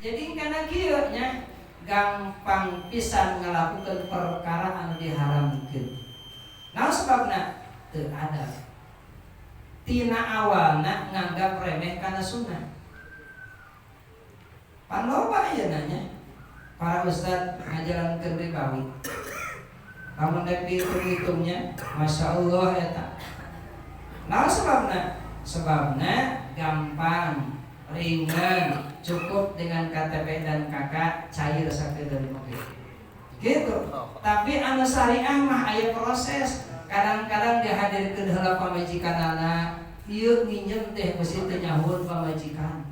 Jadi kana kieu nya gampang pisan ngalakukeun perkara anu diharamkeun. Naon sebabna? Teu adab. Tina awalna nganggap remeh kana sunnah. Pan loba ayeuna nya para ustad ngajalankeun ribawi. Lamun dek dihitung-hitungnya, Masya Allah eta. Naon sebabna? Sebabna gampang, ringan, cukup dengan KTP dan KK cair sakedeung oge. Gitu. Tapi anu syariah mah aya proses. Kadang-kadang dihadirkeun heula pamajikanana, ieu nginjem teh mesti teu nyahueun pamajikan.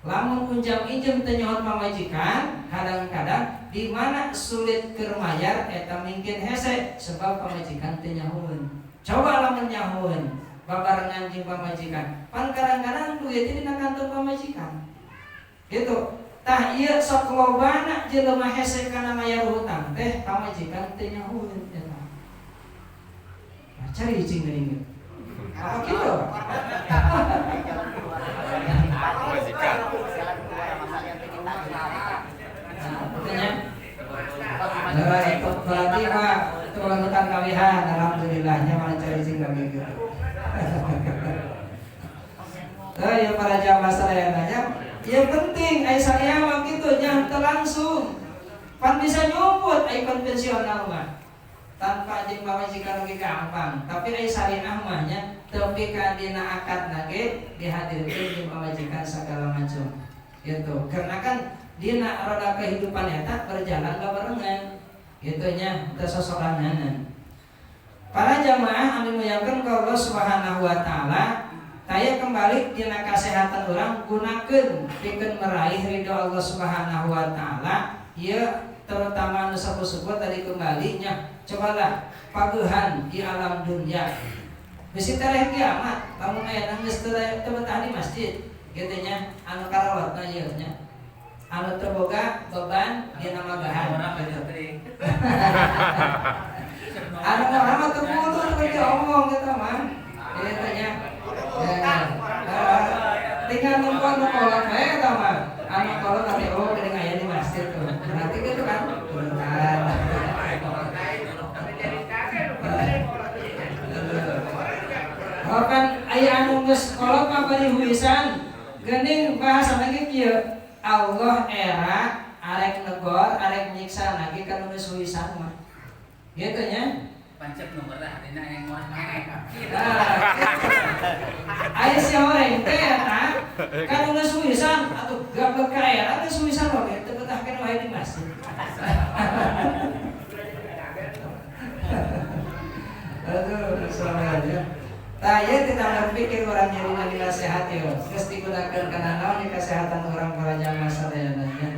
Lamun unjam injem teu nyahueun pamajikan, kadang-kadang di mana sulit keur mayar eta mungkin hese sebab pamajikan teu nyahueun. Coba lamun nyahueun babarengan jeung pamajikan. Pan kadang-kadang duit ini dina kantong pamajikan. Gitu. Tah ieu sok lobana jelema hese kana mayar hutang teh pamajikan teu nyahueun eta. Nah, cari cing geuning. Apa gitu? Pamajikan. Nah, berarti mah tulang hutang kawihan, alhamdulillahnya malah cari cing lagi gitu. Nah, ya para jamaah sadayana, ya penting ai saya mah kitu nya teu langsung. Pan bisa nyumput ai konvensional mah. Tanpa jeung pamajikan oge gampang, tapi ai syariah mah nya tepi ka dina akad ge dihadirkeun jeung pamajikan segala macam. Gitu. Karena kan dina roda kehidupan eta berjalan babarengan. Gitu nya, teu sosoranganan. Para jamaah anu dimuliakeun ku Allah Subhanahu wa taala, taya kembali dina kesehatan orang gunakeun pikeun meraih ridho Allah Subhanahu wa taala. Ieu terutama anu sepuh-sepuh tadi kembali nya, cobalah pagehan di alam dunia. Bisi tereh kiamat, lamun aya geus teu betah di masjid, kitu nya, anu karawatna ieu nya. Anu teu boga beban dina magahan gitu. Anu orang mah teu kudu diomong gitu mah. Kitu nya. Tinggal nunggu nu kolot we eta mah. Anu kolot nanti oh geuning aya di masjid tuh. Nanti gitu kan. Bentar. Oh kan aya anu geus kolot mah bari huisan. Geuning bahasana ge kieu. Allah era arek negor, arek nyiksa lagi kan geus huisan mah. Gitu nya. Pancet nomor lah dina yang ngoreng. Aya si horeng teh eta kan geus huisan atuh gablek ka era geus huisan oge teu betah keneh wae di masjid. Aduh, salah aja. Tah ieu tidak berpikir orang jadi dinasehat ieu. Geus digunakeun kana naon di kesehatan orang para jamaah sadayana nya.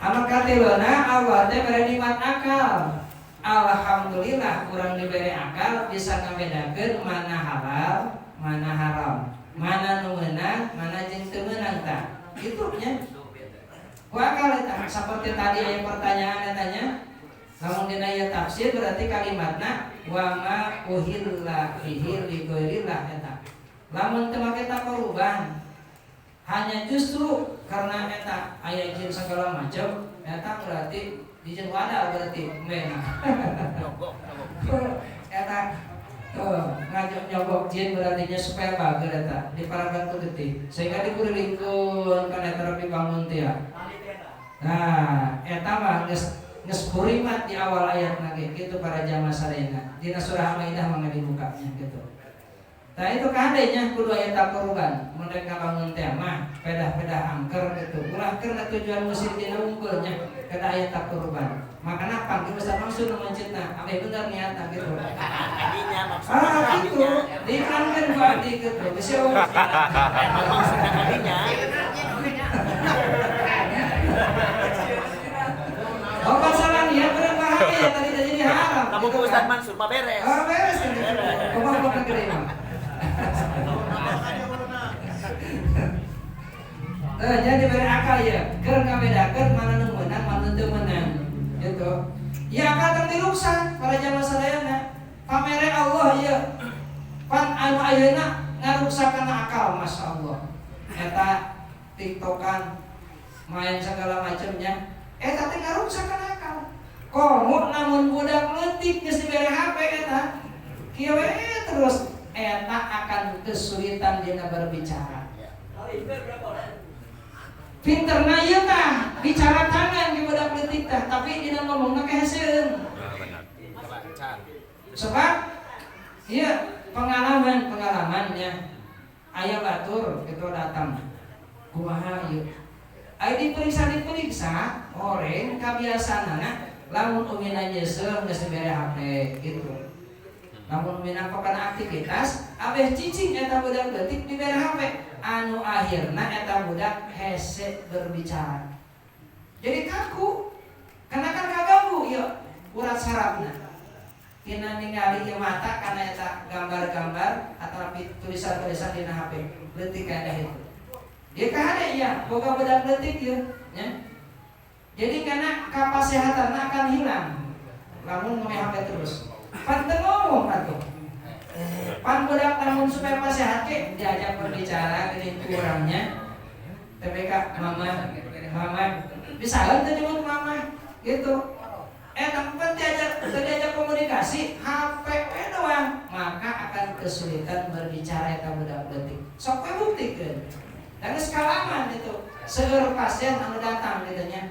Anu katiluna Allah teh bere nikmat akal. Alhamdulillah urang diberi akal bisa ngabedakeun mana halal, mana haram, mana nu meunang, mana jeung teu meunang tah. Kitu nya. Ku akal eta saperti tadi aya pertanyaan eta nya. Lamun dina ieu tafsir berarti kalimatna wa ma uhilla bihi li ghairillah eta. Lamun teu make takoruban hanya justru karena eta aya jin segala macam eta berarti dijin wadah berarti mena. Eta tuh ngajak nyogok jin berarti nya supaya bager eta diparakan ku getih sehingga dikurilingkeun kana eta rek dibangun teh ya. Nah, eta mah geus geus hurimat di awal ayat lagi gitu para jamaah sadayana. Dina surah Al-Maidah mah dibukanya gitu. Nah itu kadenya kudu aya takoruban mun rek ngabangun teh mah pedah-pedah angker gitu. Ulah keur tujuan musim dina unggulnya kada aya takoruban. Makana panggil Ustaz Mansur nu mencitna, ameh bener niatna gitu. Adinya maksudna Ah gitu. Diiklankeun ku adi gitu. Bisi Emang maksudna kadinya. Oh masalah niat berbahaya tadi jadi haram. Kamu ke Ustaz Mansur mah beres. Oh beres kan gitu. Kumaha kumaha gede mah. Jadi beri akal ya, keur ngabedakeun mana nu meunang, mana teu meunang. Gitu. Ya akal tong diruksak para jamaah sadayana. Pamere Allah ya. Pan anu ayeuna ngaruksak kana akal, masyaallah. Eta TikTokan, main segala macamnya. Eta teh ngaruksak kana akal. Komo lamun budak leutik geus dibere HP eta. Kieu we terus eta akan kesulitan dina berbicara. Pinterna ieu tah, bicara tangan di budak leutik tah, tapi dina ngomongna keheseun. Lancar. Sebab iya pengalaman pengalamannya aya batur gitu datang kumaha ieu aya diperiksa diperiksa orang kabiasaanana lamun umina nyeuseuh geus dibere HP gitu, lamun umina kana aktivitas abeh cicing eta budak leutik dibere HP, anu akhirna eta budak hese berbicara, jadi kaku karena kan kaganggu ieu urat sarafna tina ningali ieu mata karena eta gambar-gambar atau tulisan-tulisan dina HP leutik kayak itu. Dia kahade ya boga budak leutik ieu nya. Jadi karena kapasihatan akan hilang lamun ngome HP terus. Pan teu ngomong atuh. Pan budak lamun supaya pasehat ke diajak berbicara geuning kurangnya TPK mama mama bisa teu nyebut mama gitu. Tempat diajak komunikasi HP we doang, maka akan kesulitan berbicara eta budak leutik. Sok we buktikeun. Dan geus kalaman itu seueur pasien anu datang gitu nya.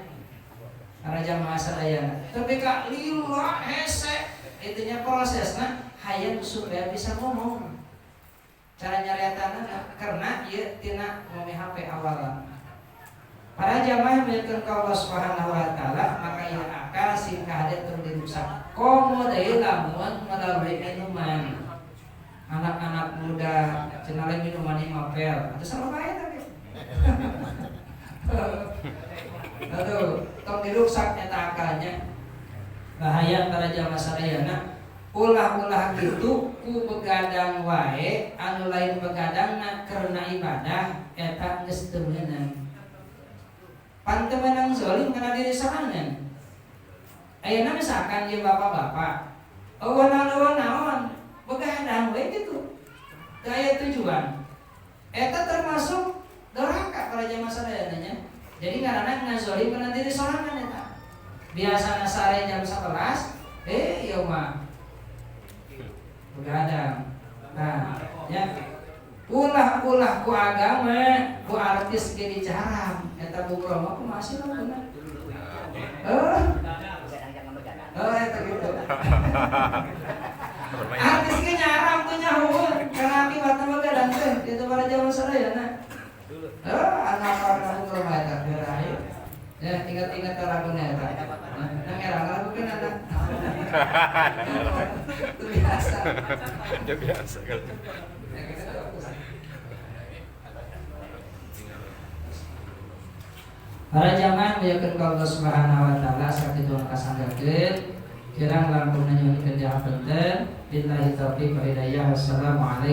Para jamaah sadayana. Tapi ka lila hese itunya prosesna hayang supaya bisa ngomong. Cara nyariatana karena ieu tina ngome HP awalan. Para jamaah milikkeun ka Allah Subhanahu wa taala, maka ieu akal sing kahade teu dirusak. Komo deui lamun melalui minuman. Anak-anak muda cenah lain minuman ieu mapel. Atuh salah bae tapi. Aduh, tong diruksak eta akalnya. Bahaya para jamaah sadayana. Ulah-ulah gitu ku begadang wae anu lain begadangna karena ibadah eta geus teu meunang. Pan teu meunang zalim kana diri sorangan. Ayeuna misalkan ieu bapak-bapak eueuh naon begadang we gitu. Teu aya tujuan. Eta termasuk doraka para jamaah sadayana nya. Jadi ngaranna ngazolim kana diri sorangan eta. Biasana sare jam 11, ieu mah begadang. Nah, ya. Ulah-ulah ku agama, ku artis ge dicaram. Eta Bu Romo kumaha sih laguna? Oh, eta gitu. Artis ge nyaram tuh nyahueun karena akibatna begadang teh kitu para jamaah sadayana. Anak anak Bu Romo eta biar ayo. Ya, ingat-ingat laguna eta. Nah, ngerang lagu kan anak. Itu biasa. Itu biasa kalau. Ya, gitu. Para jamaah muliakeun ka Allah Subhanahu wa taala, sakitu kasanggakeun kirang langkung nyuhunkeun dihapunten. Billahi taufiq wa hidayah. Wassalamualaikum.